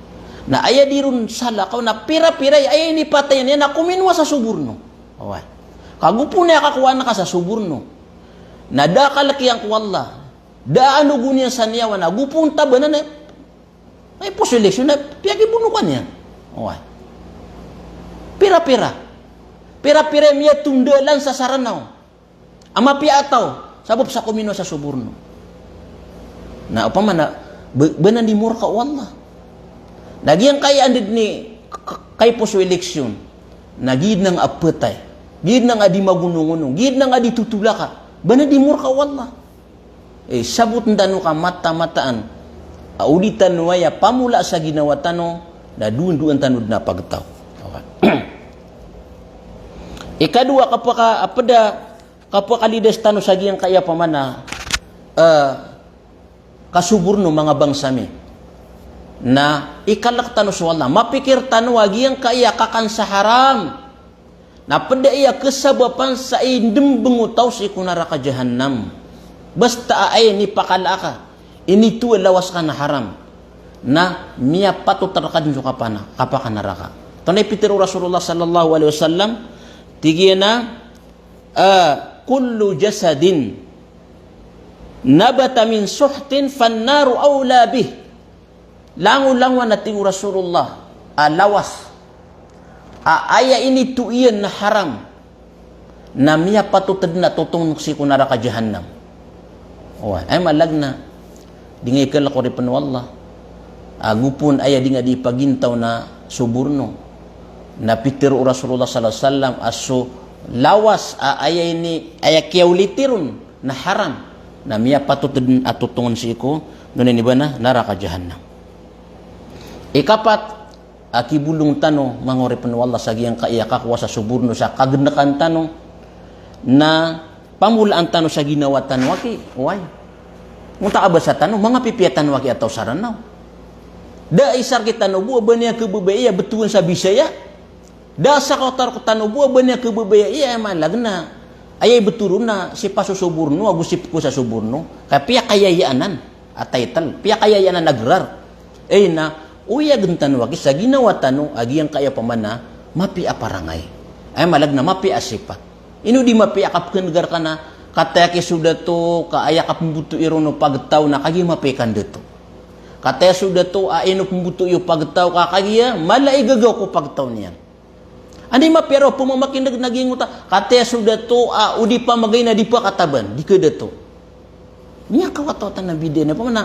Na aya di ron salakaw na pira-pira i aya inipatay niyan na kominowa sa soborno. Oway. Ka gopo na aya kakowaan ka sa soborno na da a kalek iyan ko Allah, da a anogon iyan sa niyawa na gopo on tabanan a Ay, poso eleksyon na piyakibono ka niyan. Oway. Pira-pira. Pira-pira i miyatondalan sa Saranaw a mapiya a taw, sabap sa kominowa sa soborno. Na opama na, ba-, ba nan di morka o Allah. Na giyangkaya anda den i k-, k-, kaiposo eleksyon, na giid nan a petay, giid nan a di magonongonong, giid nan a di totolaka, ba nan di morka o Allah. Eh, saboten tano ka mata-mataan a o di tano aya pamola sa ginawa tano, na dowan-dowan tano den a pagtaw. Ikadowa, kapaka-, a ped a kapakalidas tano sa giyangkaya pamana, eh, kasoborno, manga bangsa mi, na ikalek tano so Allah. Mapikir tano a giyangkaya kakan sa haram na ped a iya kesabapan sa indembeng o taw sii ko naraka Jahannam. Basta a aya inipakala ka, initowa a lawas ka na haram. na miyapatot rka dn so kapana, kapakanaraka. Antonaa i pitharo o Rasulullah sallallahu alaihi wasallam, tig iyan a, ah, "Kullu jasadin nabata min suhtin fannaru awla bih." Langolangon a tig o Rasulullah, a lawas a aya initoiyan na haram, na miyapatot dn a totongon sii ko naraka jahannam. Oway, aya maana niyan na di nga ikalk, oripn o Allah, a gopn aya di nga di ipagintaw na so borno. Na pitharo o Rasulullah sallallahu alaihi wasallam a so lawas a aya ini, aya kiyaoliti ron na haram, na miyapatot dn a totongon sii ko, antonaa ini ba na, naraka jahannam. Ikapat a kibolong tano, manga oripn o Allah, sa giyangkaya kakowa sa so borno sa kagnkan tano, na pamolaan tano sa ginawa tano aki, oway. Ngota a basa tano, manga pipiya tano aki a taw sa Ranaw. Da a isar kitano bo a ba niyan khababayai a btowan sa Bisaya. Da a sakaw tarok tano bo a ba niyan khababayai a, aya maana niyan na aya ibto ron na sipa so so borno ago sipko sa so borno. Ka piyakayayaan anan a title, piyakayayaan anan a grar. Aya na oyagn tano aki sa ginawa tano a giyangkaya pman a mapiya a parangay. Aya maana niyan na mapiya a sipat. Ino di mapiya a kapkhan'g rka na kataya ki so dato ka aya kapmbotoi ron o pagtaw na kagiya mapiya i kandato. Kataya so dato a ino pmbotoi o pagtaw ka kagiya mala i gagaw ko pagtaw niyan. Anda i mapiya ron a pmamakin'g na giyangkoto a, kataya so dato a o di pamagay na di pkhataban, di khadato. Miyakawatawatan a bid'ah na pman a,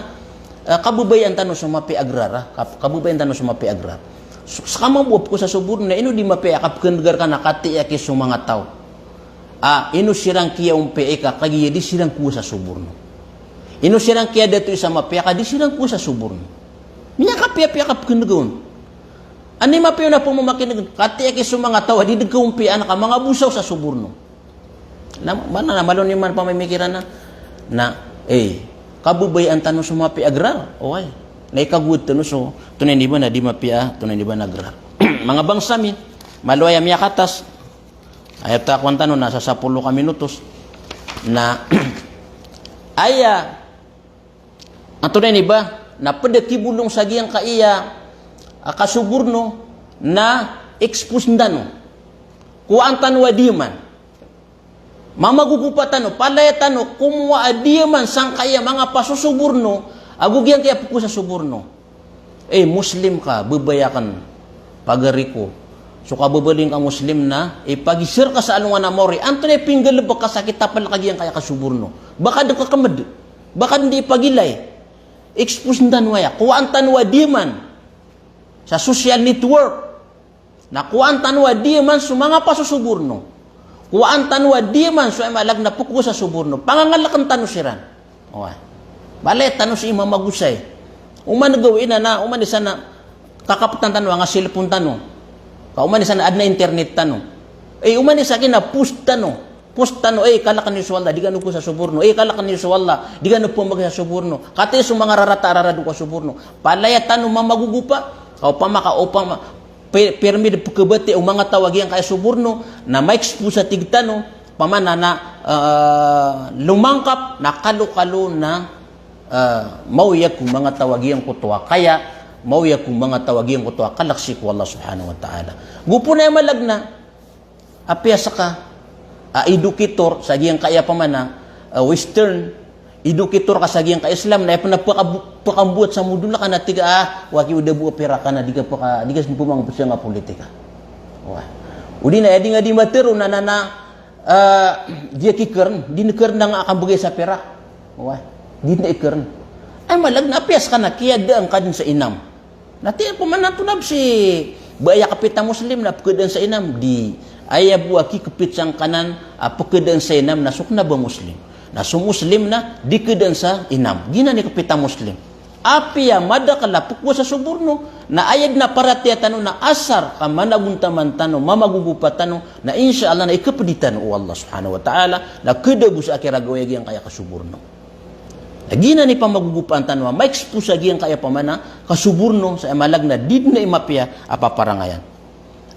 ah, kababayaan tano so mapiya a grar, ah, kab-, kababayaan tano so mapiya a grar. So, ska mambo a pko sa so borno na ino di mapiya a kapkhan'g rka na kataya ki so manga taw a ino siran kiyaompiya i ka kagiya di siran kowa sa so borno. Ino siran kiyadato i sa mapiya ka di siran kowa sa so borno. Miyakapiyapiya a kapkhan'g on. Anda i mapiya on a pmamakin'g, kataya ki so manga taw a di dn kaompiyaan ka manga bosaw sa so borno. Na, maana na malo niyo man pamimikiran na, na, eh, kababayaan tano so mapiya a grar, oway. Na ikagowad tano so, antonaa ini ba na di mapiya, antonaa ini ba na grar. Manga bangsa mi, malo aya miyakatas, aya takowan tano na sa sapolo ka minutos, na, aya, antonaa ini ba, na pd a kibolong sa giyangkaya a kasoborno na expose tano. Kowaan tano a diyaman. Mamagogopa tano, palaya tano, komowa a diyaman sangkaya manga pasosoborno, ago giyangkaya pko sa soborno. Eh, Muslim ka, babay akn, pagari ko. So kababaling ka Muslim na, eh, pagisar ka sa alongan a maori, antonaa i pinggalbk ka sa kitapl ka giyangkaya kasoborno. Ba ka dn kakmd. Ba ka dn di pagilay. Expose tano aya. Kowaan tano a diyaman sa social network. Na kowaan tano a diyaman so manga pasosoborno. Kowaan tano a diyaman so aya maana niyan na pko sa soborno. Pangangalkn tano siran. Oway. Palaya tano sii mamagosay. Oman gawii na, na, oman isa na kakaptan tano anga cellphone tano. Ka oman isa na adn a internet tano. Eh, oman isa ki na post tano. Post tano, eh, kalkn iyo so Allah, di kano pko sa soborno. Eh, kalkn iyo so Allah, di kano pamagay sa soborno. Kataya so manga rarata a rarad ko a soborno. Palaya tano mamagogopa. Ka opama ka, opama, pi-, pirmi dn pkhabatiya o manga taw a giyangkaya soborno, na ma-expose a tig tano, pamana na, eh, lomangkap, na kalokalo na, eh, maoyag ko manga taw a giyangkoto a kaya, maoyag ko manga taw a giyangkoto a kalk sii ko Allah subhanahu wa ta'ala. Go pn aya maana niyan na, apiya ska a educator sa giyangkaya pamana, ah, Western, educator ka sa giyangkaya Islam, na aya pn a paka-, pakambowat sa modul ka na tig a, ah, waki o da bo a pira ka na di ka paka-, di ka smpomang psanga politika. Oway. O di na, aya di nga di matharo na, na, na, ah, di aki karn, di na karn na nga akn bgay sa pira. Oway. Di na ikarn. Aya maana niyan na apiya ska na kiyadaan ka dn sa inam. Na tig iyan pman a antonaa bs i ba aya kapit a Muslim na pkadaan sa inam, di aya bo a kikapit sangkanan a pkadaan sa inam na so kna ba Muslim. Na so Muslim na di kadaan sa inam. Giyanan i kapit a Muslim. Apiya madakl a pkowa sa soborno, na aya dn a paratiyaya tano na asar ka managontaman tano, mamagogopa tano, na insha Allah na ikapdi tano o Allah subhanahu wa ta'ala, na kdabo sa akhirat a gawii a giyangkaya kasoborno. Giyanan i pamagogopaan tano a ma-expose a giyangkaya pamana kasoborno sa aya maana niyan na di dn a mapiya a paparangayan.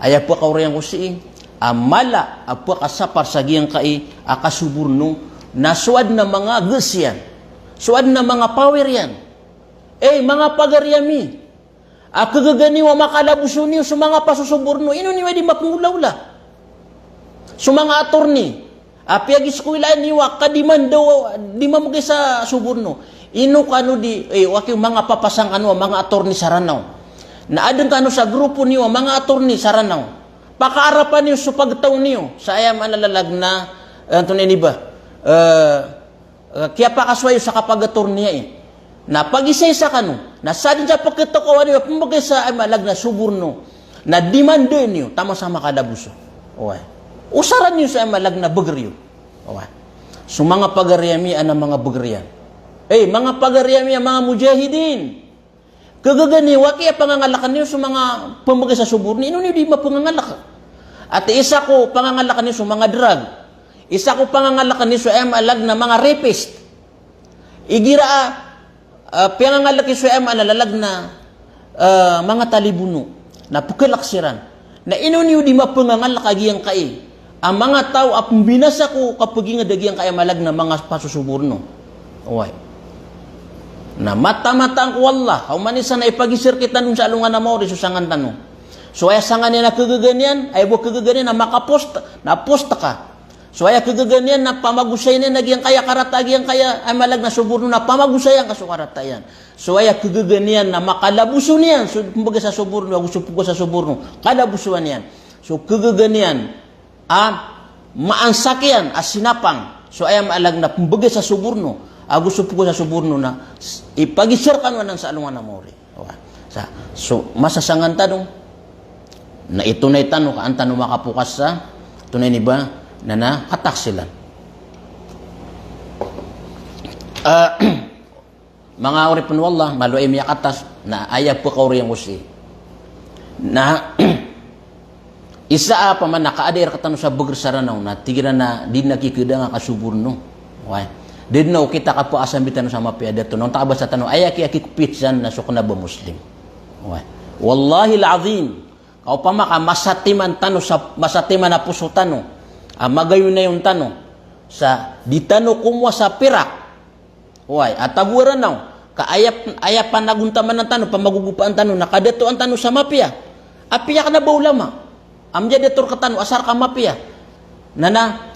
Aya pkaoriyan ko sii a mala a pkasapar sa giyangkai a kasoborno na so adn a manga gas iyan, so adn a manga power iyan. Ey, manga pagari ami a kagaga niyo a makalaboso niyo so manga pasosoborno, ino niyo di mapnggolawla? So manga attorney a piyagiskowilaa niyo a kadimanda o di mamgay sa soborno, ino kano di, ey, o aki, manga papasang kano a manga attorney sa Ranaw, na adn kano sa grupo niyo a manga attorney sa Ranaw, pakaarapan iyo so pagtaw niyo sa aya maana a lalag na, eh, antonaa ini ba, eh, eh, kiyapakasowa iyo sa kapag-attorney iyan. Na pagisaisa kano, na sadn sa pkatokawan iyo a pmbgay sa aya maana a lalag na soborno, na dimanda niyo taman sa makalaboso. Oway. Osaran iyo sa aya maana a lalag na bgr iyo. Oway. So manga pagari ami a manga bgr iyan. Ey, manga pagari ami a manga mujahidin. Kagaga niyo a kiyapangangalk niyo so manga pmbgay sa soborno, ino niyo di mapngangalk? Ati isa ko pangangalk niyo so manga drug. Isa ko pangangalk niyo so aya maana a lalag na manga rapist. Igira a, ah, piyangangalk iyo so aya maana a lalag na, ah, manga talibono. Na pkhalk siran. Na ino niyo di mapngangalk a giyangkai a manga taw a pmbinasa ko kapagingd a giyangkai a maana a lalag na manga pasosoborno? Oway. Na mataan-mataan ko Allah, ka oman i isa na ipagisir kitano sa alongan a maori so sangan tano. So aya sangan iyan a kagaga niyan, aya bo kagaga niyan na makapost, na post ka. So aya kagaga niyan na pamagosayn iyan a giyangkaya karata a giyangkaya, aya maana a lalag na soborno, na pamagosayan ka so karata iyan. So aya kagaga niyan na makalaboso niyan so pmbgay sa soborno ago so pgowa sa soborno, kalabosoan iyan. So kagaga niyan a maansak iyan a sinapang so aya maana a lalag na pmbgay sa soborno ago so pgowa sa soborno na s-, ipagisir kano anan sa alongan a maori. Oway. Sa, so masa sangan tano na itonay tano ka an tano makapokas sa, antonaa ini ba, na, na kataksilan. Ah, manga oripn o Allah, malo i miyakatas, na aya pkaoriyan ko sii na isa a pman a kaada i rktano sa bgr sa Ranaw, na tig iran a di dn a kikdang a kasoborno. Oway. Di dn a okit a kapasambit tano sa mapiya a dato. Na onta ka basa tano, aya ki, a kikpit san na so kna ba Muslim. Oway. Wallahil azim. Ka opama ka masatiman tano sa, masatiman a poso tano a magayonayon tano sa di tano komowa sa pirak. Oway, a tago a Ranaw, ka aya, aya panagontamanan tano, pamagogopaan tano, na kadatoan tano sa mapiya. Apiya kna ba ulama a miyadato rktano, asar ka mapiya. Na, na,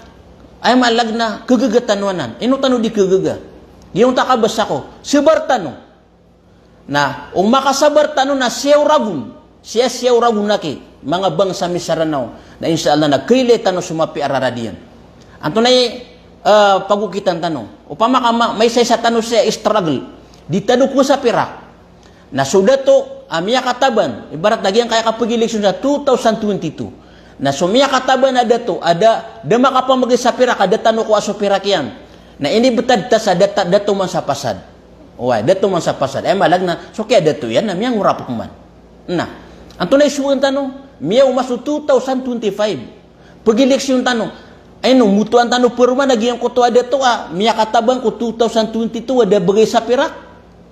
aya maana a lalag na kagaga tano anan. Ino tano di kagaga? Giyangkoto a kabasa ko, sabar tano. Na o makasabar tano na siyaw ragon, siyasiyaw ragon aki, manga bangsa mi sa Ranaw, na insha Allah na kaylay tano so mapiya a rarad iyan. Antonaa i, eh, pagokitan tano? Opama ka ma-, maisaisa tano sa struggle, di tano kowa sa pirak. Na so dato a miyakataban, ibarat na giyangkaya kapag-election sa two thousand twenty-two. Na so miyakataban a dato a da, da makapamagay sa pirak, a da tano kowa so pirak iyan. Na inibtad ta sa data, dato man sa pasad. Oway, dato man sa pasad. Aya maana a lalag na so kiyadato iyan na miyangorap pman. Na antonaa i sowaan tano? Miyaoma so two thousand twenty-five. Pag-election tano. Ay, no, mbotoan tano paroman a giyangkoto a dato a miyakataban ko two thousand twenty-two a da bagay sa pirak,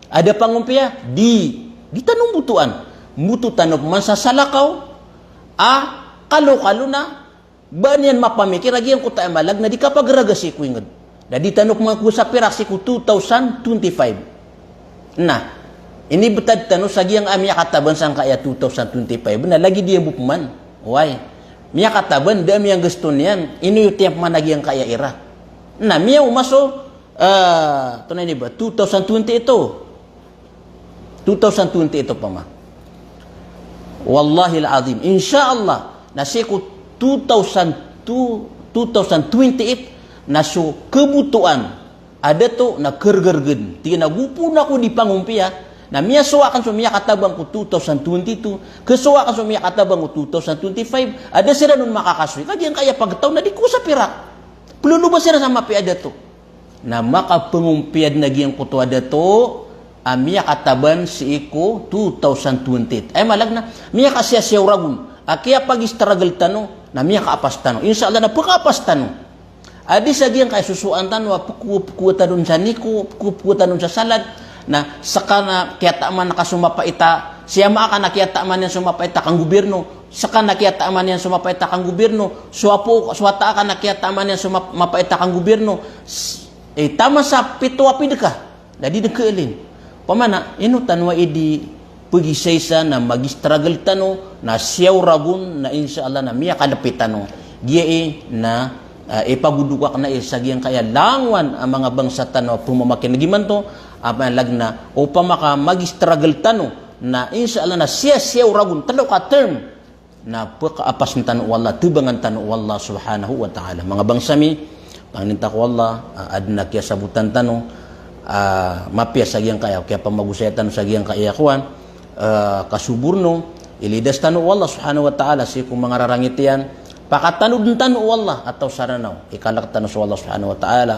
a da pangompiya. Di, di tano mbotoan. Mboto tano pman sa salakaw a kalokalo na ba niyan mapamikir a giyangkoto a malag na di kapagraga sii ko ingd. Na di tano pman kowa sa pirak sii ko two thousand twenty-five. Na inibtad tano sa giyangkai a miyakataban sangkaya two thousand twenty-five na lagid iyan bo pman. Oway. Miyakataban, da a miyanggasto niyan, ino iyo tiyap man a giyangkaya iran. Na miyaoma so, eh, antonaa ini ba, two thousand twenty-two. Two thousand twenty-eight opama. Wallahil azim. Insha Allah, na sii ko two thousand two, two thousand twenty-eight, na so kabotoan a dato na kargargn. Tig iyan a go pn ako di pangompiya, na miyasowa akn so miyakataban ko two thousand twenty-two, kasowa akn so miyakataban ko two thousand twenty-five, a da siran on makakasoy. Ka giyangkaya pagtaw na di kowa sa pirak. Ploloba siran sa mapiya a dato. Na makapangompiya dn a giyangkoto a dato a miyakataban sii ko two thousand twenty-eight. Aya malag na miyakasiyasiyaw ragon a kiyapagistruggle tano, na miyakaapas tano. Insha Allah na pkaapas tano. A di sa giyangkai a sosowaan tano a pkowa-pkowa tano on sa niko, pkowa-pkowa tano on sa salad, na ska na kiyataman ka so mapait a, siyama ka na kiyataman iyan so mapait a kanggobirno, ska na kiyataman iyan so mapait a kanggobirno, so apo, so wata ka na kiyataman iyan so map-, mapait a kanggobirno, s-, eh, taman sa pito a pid ka, na di dn kaalin. Pamana, ino tano a idi pegisaisa na magi-struggle tano, na siyaw ragon, na insha Allah na miyakalapit tano. Giya i na, ah, ipagodok akn ai sa giyangkaya langowan a manga bangsa tano a pemamakineg imanto, a malag na opama ka magi-struggle tano, na insha Allah na siyasiyaw ragon, tlo ka term. Na pekaapas tano o Allah, tebangan tano o Allah subhanahu wa ta'ala. Manga bangsa mi, pangnin ta ko Allah, ah, aden a kiyasabotan tano, ah, mapiya sa giyangkaya, kiyapamagosaya tano sa giyangkaya kowan, ah, kasoborno, ilidas tano o Allah subhanahu wa ta'ala sii ko manga rarangit iyan, pakatanoden tano o Allah, a taw sa Ranaw, ikalek tano so Allah subhanahu wa ta'ala.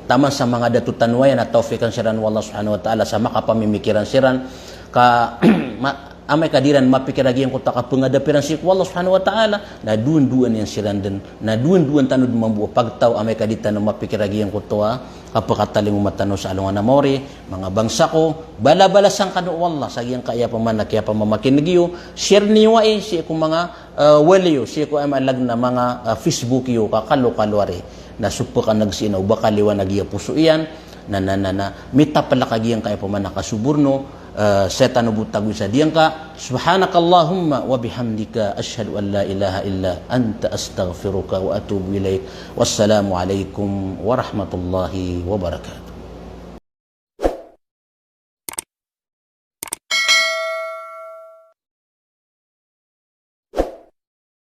Taman sa manga dato tano aya na tawfiqan siran o Allah subhanahu wa ta'ala sa makapamimikiran siran ka ma-, amay ka di ran mapikir a giyangkoto a kapengadap iran sii ko Allah subhanahu wa ta'ala, na dowan-dowan iyan siran den, na dowan-dowan tano den mambo a pagtaw amay ka di tano mapikir a giyangkoto a kapekatalingoma tano sa alongan a maori. Manga bangsa ko, balabalasan kano o Allah sa giyangkaya pamana kiyapamamakineg iyo, share niyo ai sii ko manga ah, wali iyo, sii ko aya malag na manga, ah, Facebook iyo, ka kalokalo ari. Na so pekaneg sii na o ba kaliwanag iya poso iyan, na, na, na, na, mitapelak a giyangkaya pamana kasoborno, ah, saya tano bo tagoy sa diyangka. Subhanakallahumma wa bihamdika, ashhadu an la ilaha illa anta, astaghfiruka wa atubu ilaik. Wassalamu alaikum warahmatullahi wabarakatuh.